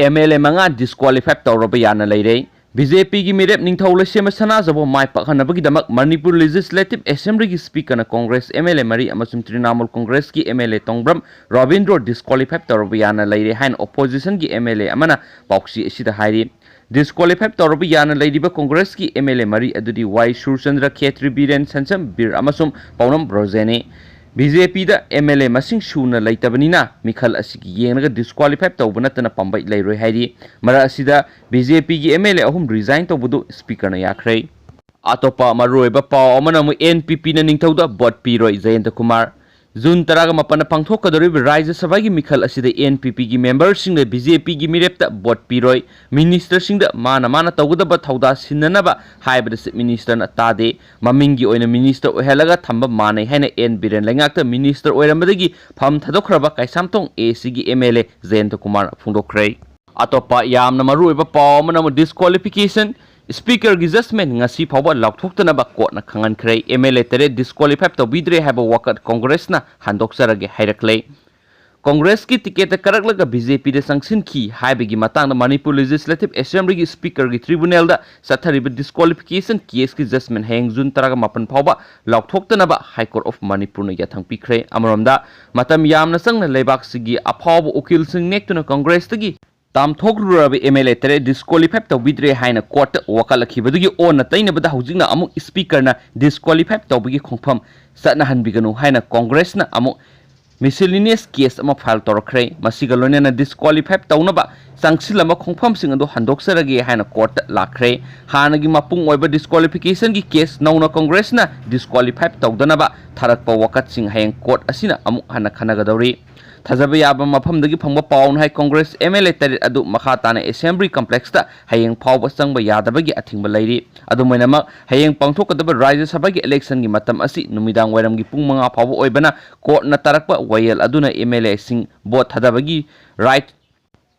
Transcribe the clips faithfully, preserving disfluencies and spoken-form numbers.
M L ꯑꯦ ꯃꯉꯥ disqualify ꯇꯧꯔꯕ ꯌꯥꯅ ꯂꯩꯔꯦ꯫ ꯕꯤ ꯖꯦ ꯄꯤꯒꯤ ꯃꯤꯔꯦꯞ ꯅꯤꯡꯊꯧ ꯂꯩꯁꯦꯝꯕ ꯁꯅꯥꯖꯥꯎꯕ ꯃꯥꯏ ꯄꯥꯛꯍꯟꯅꯕꯒꯤꯗꯃꯛ ꯃꯅꯤꯄꯨꯔ ꯂꯦꯖꯤꯁꯂꯦꯇꯤꯚ ꯑꯦꯁꯦꯝꯕ꯭ꯂꯤꯒꯤ ꯁ꯭ꯄꯤꯀꯔꯅ ꯀꯣꯡꯒ꯭ꯔꯦꯁ ꯑꯦꯝ ꯑꯦꯜ ꯑꯦ ꯃꯔꯤ ꯑꯃꯁꯨꯡ ꯇ꯭ꯔꯤꯅꯥꯃꯨꯜ ꯀꯣꯡꯒ꯭ꯔꯦꯁꯀꯤ M L A Tongbram Rabindro disqualify ꯇꯧꯔꯕ ꯌꯥꯅ ꯂꯩꯔꯦ ꯍꯥꯏꯅ ꯑꯣꯄꯣꯖꯤꯁꯟꯒꯤ ꯑꯦꯝ ꯑꯦꯜ ꯑꯦ ꯑꯃꯅ ꯄꯥꯎꯆꯦ ꯑꯁꯤꯗ ꯍꯥꯏꯔꯤ꯫ ꯗꯤꯁꯀ꯭ꯋꯥꯂꯤꯐꯥꯏ ꯇꯧꯔꯕ ꯌꯥꯅ ꯂꯩꯔꯤꯕ ꯀꯣꯡꯒ꯭ꯔꯦꯁꯀꯤ ꯑꯦꯝ ꯑꯦꯜ ꯑꯦ ꯃꯔꯤ ꯑꯗꯨꯗꯤ ꯋꯥꯏ ꯁꯨꯔꯆꯟꯗ꯭ꯔ ꯈꯦꯇ꯭ꯔꯤ, ꯕꯤꯔꯦꯟ ꯁꯟꯁꯝ ꯕꯤꯔ ꯑꯃꯁꯨꯡ ꯄꯥꯎꯅꯝ ꯔꯣꯖꯦꯅꯤ꯫ ꯕꯤ ꯖꯦ ꯄꯤꯗ ꯑꯦꯝ ꯑꯦꯜ ꯑꯦ ꯃꯁꯤꯡ ꯁꯨꯅ ꯂꯩꯇꯕꯅꯤꯅ ꯃꯤꯈꯜ ꯑꯁꯤꯒꯤ ꯌꯦꯡꯂꯒ ꯗꯤꯁꯀ꯭ꯋꯥꯂꯤꯐꯥꯏ ꯇꯧꯕ ꯅꯠꯇꯅ ꯄꯥꯝꯕꯩ ꯂꯩꯔꯣꯏ ꯍꯥꯏꯔꯤ꯫ ꯃꯔꯛ ꯑꯁꯤꯗ ꯕꯤ ꯖꯦ ꯄꯤꯒꯤ ꯑꯦꯝ ꯑꯦꯜ ꯑꯦ ꯑꯍꯨꯝ ꯔꯤꯖꯥꯏꯟ ꯇꯧꯕꯗꯨ ꯁ꯭ꯄꯤꯀꯔꯅ ꯌꯥꯈ꯭ꯔꯦ꯫ ꯑꯇꯣꯞꯄ ꯃꯔꯨꯑꯣꯏꯕ ꯄꯥꯎ ꯑꯃꯅ ꯑꯃꯨꯛ ꯑꯦꯟ ꯄꯤ ꯄꯤꯅ ꯅꯤꯡꯊꯧꯗ ꯚꯣꯠ ꯄꯤꯔꯣꯏ, ꯖꯌꯦꯟꯇ ꯀꯨꯃꯥꯔ꯫ ꯖꯨꯟ ꯇꯔꯥꯒ ꯃꯥꯄꯟꯗ ꯄꯥꯡꯊꯣꯛꯀꯗꯧꯔꯤꯕ ꯔꯥꯖ꯭ꯌ ꯁꯚꯥꯒꯤ ꯃꯤꯈꯜ ꯑꯁꯤꯗ ꯑꯦꯟ ꯄꯤ ꯄꯤꯒꯤ ꯃꯦꯝꯕꯔꯁꯤꯡꯅ ꯕꯤ ꯖꯦ ꯄꯤꯒꯤ ꯃꯤꯔꯦꯞꯇ ꯚꯣꯠ ꯄꯤꯔꯣꯏ꯫ ꯃꯤꯅꯤꯁꯇꯔꯁꯤꯡꯗ ꯃꯥꯅ ꯃꯥꯅ ꯇꯧꯒꯗꯕ ꯊꯧꯗꯥꯡ ꯁꯤꯟꯅꯅꯕ ꯍꯥꯏꯕꯗ ꯆꯤꯐ ꯃꯤꯅꯤꯁꯇꯔꯅ ꯇꯥꯗꯦ꯫ ꯃꯃꯤꯡꯒꯤ ꯑꯣꯏꯅ ꯃꯤꯅꯤꯁꯇꯔ ꯑꯣꯏꯍꯜꯂꯒ ꯊꯝꯕ ꯃꯥꯟꯅꯩ ꯍꯥꯏꯅ ꯑꯦꯟ ꯕꯤꯔꯦꯟ ꯂꯩꯉꯥꯛꯇ ꯃꯤꯅꯤꯁꯇꯔ ꯑꯣꯏꯔꯝꯕꯗꯒꯤ ꯐꯝ ꯊꯥꯗꯣꯛꯈ꯭ꯔꯕ ꯀꯩꯁꯥꯝꯊꯣꯡ ꯑꯦ ꯁꯤꯒꯤ ꯑꯦꯝ ꯑꯦꯜ ꯑꯦ ꯖꯌꯦꯟꯇ ꯀꯨꯃꯥꯔꯅ ꯐꯣꯡꯗꯣꯛꯈ꯭ꯔꯦ꯫ ꯑꯇꯣꯞꯄ ꯌꯥꯝꯅ ꯃꯔꯨꯑꯣꯏꯕ ꯄꯥꯎ ꯑꯃꯅ ꯑꯃꯨꯛ ꯗꯤꯁꯀ꯭ꯋꯥꯂꯤꯐꯤꯀꯦꯁꯟ, ꯁ꯭ꯄꯤꯀꯔꯒꯤ ꯖꯖꯃꯦꯟ ꯉꯁꯤ ꯐꯥꯎꯕ ꯂꯥꯎꯊꯣꯛꯇꯅꯕ ꯀꯣꯔꯠꯅ ꯈꯪꯍꯟꯈ꯭ꯔꯦ꯫ ꯑꯦꯝ ꯑꯦꯜ ꯑꯦ ꯇꯔꯦꯠ ꯗꯤꯁꯀ꯭ꯋꯥꯂꯤꯐꯥꯏ ꯇꯧꯕꯤꯗ꯭ꯔꯦ ꯍꯥꯏꯕ ꯋꯥꯀꯠ ꯀꯣꯡꯒ꯭ꯔꯦꯁꯅ ꯍꯟꯗꯣꯛꯆꯔꯒꯦ ꯍꯥꯏꯔꯛꯂꯦ꯫ ꯀꯣꯡꯒ꯭ꯔꯦꯁꯀꯤ ꯇꯤꯀꯦꯠꯇ ꯀꯥꯔꯛꯂꯒ ꯕꯤ ꯖꯦ ꯄꯤꯗ ꯆꯪꯁꯤꯟꯈꯤ ꯍꯥꯏꯕꯒꯤ ꯃꯇꯥꯡꯗ ꯃꯅꯤꯄꯨꯔ ꯂꯦꯖꯤꯁꯂꯦꯇꯤꯚ ꯑꯦꯁꯦꯝꯕ꯭ꯂꯤꯒꯤ ꯁ꯭ꯄꯤꯀꯔꯒꯤ ꯇ꯭ꯔꯤꯕꯨꯅꯦꯜꯗ ꯆꯠꯊꯔꯤꯕ ꯗꯤꯁꯀ꯭ꯋꯥꯂꯤꯐꯤꯀꯦꯁꯟ ꯀꯦꯁꯀꯤ ꯖꯖꯃꯦꯟ ꯍꯌꯦꯡ ꯖꯨꯟ ꯇꯔꯥꯒ ꯃꯥꯄꯟ ꯐꯥꯎꯕ ꯂꯥꯎꯊꯣꯛꯇꯅꯕ ꯍꯥꯏ ꯀꯣꯔꯠ ꯑꯣꯐ ꯃꯅꯤꯄꯨꯔꯅ ꯌꯥꯊꯪ ꯄꯤꯈ꯭ꯔꯦ꯫ ꯑꯃꯔꯣꯝꯗ, ꯃꯇꯝ ꯌꯥꯝꯅ ꯆꯪꯅ ꯂꯩꯕꯥꯛꯁꯤꯒꯤ ꯑꯐꯥꯎꯕ ꯎꯀꯤꯜꯁꯤꯡ ꯅꯦꯛꯇꯨꯅ ꯀꯣꯡꯒ꯭ꯔꯦꯁꯇꯒꯤ ꯇꯥꯝꯊꯣꯛꯂꯨꯔꯕ ꯑꯦꯝ ꯑꯦꯜ ꯑꯦ ꯇꯔꯦꯠ ꯗꯤꯁꯀ꯭ꯋꯥꯂꯤꯐꯥꯏ ꯇꯧꯕꯤꯗ꯭ꯔꯦ ꯍꯥꯏꯅ ꯀꯣꯔꯠꯇ ꯋꯥꯀꯠꯂꯛꯈꯤꯕꯗꯨꯒꯤ ꯑꯣꯟꯅ ꯇꯩꯅꯕꯗ ꯍꯧꯖꯤꯛꯅ ꯑꯃꯨꯛ ꯁ꯭ꯄꯤꯀꯔꯅ ꯗꯤꯁꯀ꯭ꯋꯥꯂꯤꯐꯥꯏ ꯇꯧꯕꯒꯤ ꯈꯣꯡꯐꯝ ꯆꯠꯅꯍꯟꯕꯤꯒꯅꯨ ꯍꯥꯏꯅ ꯀꯣꯡꯒ꯭ꯔꯦꯁꯅ ꯑꯃꯨꯛ ꯃꯤꯁꯤꯂꯤꯅꯤꯌꯁ ꯀꯦꯁ ꯑꯃ ꯐꯥꯏꯜ ꯇꯧꯔꯛꯈ꯭ꯔꯦ꯫ ꯃꯁꯤꯒ ꯂꯣꯏꯅꯅ ꯗꯤꯁꯀ꯭ꯋꯥꯂꯤꯐꯥꯏ ꯇꯧꯅꯕ ꯆꯪꯁꯤꯜꯂꯝꯕ ꯈꯣꯡꯐꯝꯁꯤꯡ ꯑꯗꯨ ꯍꯟꯗꯣꯛꯆꯔꯒꯦ ꯍꯥꯏꯅ ꯀꯣꯔꯠꯇ ꯂꯥꯛꯈ꯭ꯔꯦ꯫ ꯍꯥꯟꯅꯒꯤ ꯃꯄꯨꯡ ꯑꯣꯏꯕ ꯗꯤꯁꯀ꯭ꯋꯥꯂꯤꯐꯤꯀꯦꯁꯟꯒꯤ ꯀꯦꯁ ꯅꯧꯅ ꯀꯣꯡꯒ꯭ꯔꯦꯁꯅ ꯗꯤꯁꯀ꯭ꯋꯥꯂꯤꯐꯥꯏ ꯇꯧꯗꯅꯕ ꯊꯥꯔꯛꯄ ꯋꯥꯀꯠꯁꯤꯡ ꯍꯌꯦꯡ ꯀꯣꯔꯠ ꯑꯁꯤꯅ ꯑꯃꯨꯛ ꯍꯟꯅ ꯈꯟꯅꯒꯗꯧꯔꯤ꯫ ꯊꯥꯖꯕ ꯌꯥꯕ ꯃꯐꯝꯗꯒꯤ ꯐꯪꯕ ꯄꯥꯎꯅ ꯍꯥꯏ, ꯀꯣꯡꯒ꯭ꯔꯦꯁ ꯑꯦꯝ ꯑꯦꯜ ꯑꯦ ꯇꯔꯦꯠ ꯑꯗꯨ ꯃꯈꯥ ꯇꯥꯅ ꯑꯦꯁꯦꯝꯕ꯭ꯂꯤ ꯀꯝꯄ꯭ꯂꯦꯛꯁꯇ ꯍꯌꯦꯡ ꯐꯥꯎꯕ ꯆꯪꯕ ꯌꯥꯗꯕꯒꯤ ꯑꯊꯤꯡꯕ ꯂꯩꯔꯤ꯫ ꯑꯗꯨꯝ ꯑꯣꯏꯅꯃꯛ, ꯍꯌꯦꯡ ꯄꯥꯡꯊꯣꯛꯀꯗꯕ ꯔꯥꯖ꯭ꯌ ꯁꯚꯥꯒꯤ ꯏꯂꯦꯛꯁꯟꯒꯤ ꯃꯇꯝ ꯑꯁꯤ ꯅꯨꯃꯤꯗꯥꯡ ꯋꯥꯏꯔꯝꯒꯤ ꯄꯨꯡ ꯃꯉꯥ ꯐꯥꯎꯕ ꯑꯣꯏꯕꯅ ꯀꯣꯔꯠꯅ ꯇꯥꯔꯛꯄ ꯋꯥꯌꯦꯜ ꯑꯗꯨꯅ ꯑꯦꯝ ꯑꯦꯜ ꯑꯦꯁꯤꯡ ꯚꯣꯠ ꯊꯥꯗꯕꯒꯤ ꯔꯥꯏꯠ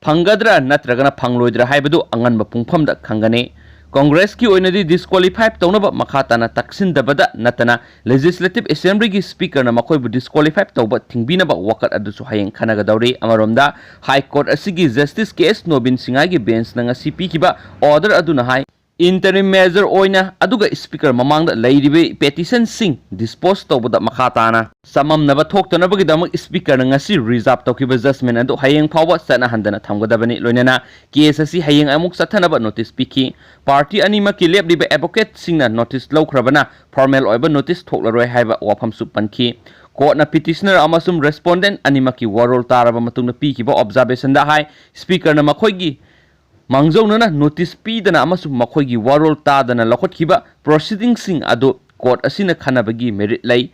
ꯐꯪꯒꯗ꯭ꯔꯥ ꯅꯠꯇ꯭ꯔꯒꯅ ꯐꯪꯂꯣꯏꯗ꯭ꯔꯥ ꯍꯥꯏꯕꯗꯨ ꯑꯉꯟꯕ ꯄꯨꯡꯐꯝꯗ ꯈꯪꯒꯅꯤ꯫ ꯀꯣꯡꯒ꯭ꯔꯦꯁꯀꯤ ꯑꯣꯏꯅꯗꯤ ꯗꯤꯁꯀ꯭ꯋꯥꯂꯤꯐꯥꯏ ꯇꯧꯅꯕ ꯃꯈꯥ ꯇꯥꯅ ꯇꯛꯁꯤꯟꯗꯕꯗ ꯅꯠꯇꯅ ꯂꯦꯖꯤꯁꯂꯦꯇꯤꯚ ꯑꯦꯁꯦꯝꯕ꯭ꯂꯤꯒꯤ ꯁ꯭ꯄꯤꯀꯔꯅ ꯃꯈꯣꯏꯕꯨ ꯗꯤꯁꯀ꯭ꯋꯥꯂꯤꯐꯥꯏ ꯇꯧꯕ ꯊꯤꯡꯕꯤꯅꯕ ꯋꯥꯀꯠ ꯑꯗꯨꯁꯨ ꯍꯌꯦꯡ ꯈꯟꯅꯒꯗꯧꯔꯤ꯫ ꯑꯃꯔꯣꯝꯗ, ꯍꯥꯏ ꯀꯣꯔꯠ ꯑꯁꯤꯒꯤ ꯖꯁꯇꯤꯁ ꯀꯦ ꯑꯦꯁ ꯅꯣꯕꯤꯟ ꯁꯤꯡꯍꯥꯏꯒꯤ ꯕꯦꯟꯁꯅ ꯉꯁꯤ ꯄꯤꯈꯤꯕ ꯑꯣꯔꯗꯔ ꯑꯗꯨꯅ ꯍꯥꯏ, ꯏꯟꯇꯔꯤꯝ ꯃꯦꯖꯔ ꯑꯣꯏꯅ ꯑꯗꯨꯒ ꯁ꯭ꯄꯤꯀꯔ ꯃꯃꯥꯡꯗ ꯂꯩꯔꯤꯕ ꯄꯦꯇꯤꯁꯟꯁꯤꯡ ꯗꯤꯁꯄꯣꯖ ꯇꯧꯕꯗ ꯃꯈꯥ ꯇꯥꯅ ꯆꯃꯝꯅꯕ ꯊꯣꯛꯇꯅꯕꯒꯤꯗꯃꯛ ꯁ꯭ꯄꯤꯀꯔꯅ ꯉꯁꯤ ꯔꯤꯖꯥꯔꯚ ꯇꯧꯈꯤꯕ ꯖꯖꯃꯦꯟ ꯑꯗꯨ ꯍꯌꯦꯡ ꯐꯥꯎꯕ ꯆꯠꯅꯍꯟꯗꯅ ꯊꯝꯒꯗꯕꯅꯤ꯫ ꯂꯣꯏꯅꯅ ꯀꯦꯁ ꯑꯁꯤ ꯍꯌꯦꯡ ꯑꯃꯨꯛ ꯆꯠꯊꯅꯕ ꯅꯣꯇꯤꯁ ꯄꯤꯈꯤ꯫ ꯄꯥꯔꯇꯤ ꯑꯅꯤꯃꯛꯀꯤ ꯂꯦꯞꯂꯤꯕ ꯑꯦꯗꯚꯣꯀꯦꯠꯁꯤꯡꯅ ꯅꯣꯇꯤꯁ ꯂꯧꯈ꯭ꯔꯕꯅ ꯐꯣꯔꯃꯦꯜ ꯑꯣꯏꯕ ꯅꯣꯇꯤꯁ ꯊꯣꯛꯂꯔꯣꯏ ꯍꯥꯏꯕ ꯋꯥꯐꯝꯁꯨ ꯄꯟꯈꯤ꯫ ꯀꯣꯔꯠꯅ ꯄꯤꯇꯤꯁꯅꯔ ꯑꯃꯁꯨꯡ ꯔꯦꯁꯄꯣꯟꯗꯦꯟꯠ ꯑꯅꯤꯃꯛꯀꯤ ꯋꯥꯔꯣꯜ ꯇꯥꯔꯕ ꯃꯇꯨꯡꯗ ꯄꯤꯈꯤꯕ ꯑꯣꯕꯖꯥꯔꯕꯦꯁꯟꯗ ꯍꯥꯏ, ꯁ꯭ꯄꯤꯀꯔꯅ ꯃꯈꯣꯏꯒꯤ ꯃꯥꯡꯖꯧꯅꯅ ꯅꯣꯇꯤꯁ ꯄꯤꯗꯅ ꯑꯃꯁꯨꯡ ꯃꯈꯣꯏꯒꯤ ꯋꯥꯔꯣꯜ ꯇꯥꯗꯅ ꯂꯧꯈꯠꯈꯤꯕ ꯄ꯭ꯔꯣꯁꯤꯗꯤꯡꯁꯤꯡ ꯑꯗꯨ ꯀꯣꯔꯠ ꯑꯁꯤꯅ ꯈꯟꯅꯕꯒꯤ ꯃꯦꯔꯤꯠ ꯂꯩ꯫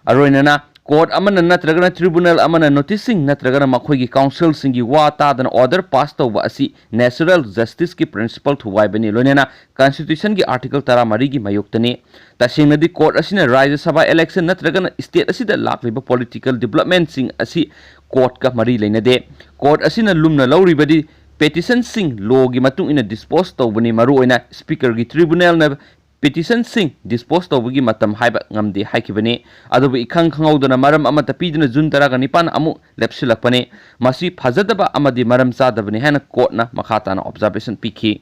ꯑꯔꯣꯏꯅꯅ, ꯀꯣꯔꯠ ꯑꯃꯅ ꯅꯠꯇ꯭ꯔꯒꯅ ꯇ꯭ꯔꯤꯕꯨꯅꯦꯜ ꯑꯃꯅ ꯅꯣꯇꯤꯁꯁꯤꯡ ꯅꯠꯇ꯭ꯔꯒꯅ ꯃꯈꯣꯏꯒꯤ ꯀꯥꯎꯟꯁꯤꯜꯁꯤꯡꯒꯤ ꯋꯥ ꯇꯥꯗꯅ ꯑꯣꯔꯗꯔ ꯄꯥꯁ ꯇꯧꯕ ꯑꯁꯤ ꯅꯦꯆꯔꯦꯜ ꯖꯁꯇꯤꯁꯀꯤ ꯄ꯭ꯔꯤꯟꯁꯤꯄꯜ ꯊꯨꯒꯥꯏꯕꯅꯤ, ꯂꯣꯏꯅꯅ ꯀꯟꯁꯇꯤꯇ꯭ꯌꯨꯁꯟꯒꯤ ꯑꯥꯔꯇꯤꯀꯜ ꯇꯔꯥꯃꯔꯤꯒꯤ ꯃꯥꯌꯣꯛꯇꯅꯤ꯫ ꯇꯁꯦꯡꯅꯗꯤ, ꯀꯣꯔꯠ ꯑꯁꯤꯅ ꯔꯥꯖ꯭ꯌ ꯁꯚꯥ ꯏꯂꯦꯛꯁꯟ ꯅꯠꯇ꯭ꯔꯒꯅ ꯁ꯭ꯇꯦꯠ ꯑꯁꯤꯗ ꯂꯥꯛꯂꯤꯕ ꯄꯣꯂꯤꯇꯤꯀꯦꯜ ꯗꯤꯕ꯭ꯂꯞꯃꯦꯟꯠꯁꯤꯡ ꯑꯁꯤ ꯀꯣꯔꯠꯀ ꯃꯔꯤ ꯂꯩꯅꯗꯦ꯫ ꯀꯣꯔꯠ ꯑꯁꯤꯅ ꯂꯨꯝꯅ ꯂꯧꯔꯤꯕꯗꯤ ꯄꯦꯇꯤꯁꯟꯁꯤꯡ ꯂꯣꯒꯤ ꯃꯇꯨꯡ ꯏꯟꯅ ꯗꯤꯁꯄꯣꯖ ꯇꯧꯕꯅꯤ, ꯃꯔꯨꯑꯣꯏꯅ ꯁ꯭ꯄꯤꯀꯔꯒꯤ ꯇ꯭ꯔꯤꯕꯨꯅꯦꯜꯅ ꯄꯤꯇꯤꯁꯟꯁꯤꯡ ꯗꯤꯁꯄꯣꯖ ꯇꯧꯕꯒꯤ ꯃꯇꯝ ꯍꯥꯏꯕ ꯉꯝꯗꯦ ꯍꯥꯏꯈꯤꯕꯅꯤ꯫ ꯑꯗꯨꯕꯨ ꯏꯈꯪ ꯈꯪꯍꯧꯗꯅ ꯃꯔꯝ ꯑꯃꯠꯇ ꯄꯤꯗꯅ ꯖꯨꯟ ꯇꯔꯥꯒ ꯅꯤꯄꯥꯟ ꯑꯃꯨꯛ ꯂꯦꯞꯁꯤꯜꯂꯛꯄꯅꯤ꯫ ꯃꯁꯤ ꯐꯖꯗꯕ ꯑꯃꯗꯤ ꯃꯔꯝ ꯆꯥꯗꯕꯅꯤ ꯍꯥꯏꯅ ꯀꯣꯔꯠꯅ ꯃꯈꯥ ꯇꯥꯅ ꯑꯣꯕꯖꯥꯔꯕꯦꯁꯟ ꯄꯤꯈꯤ꯫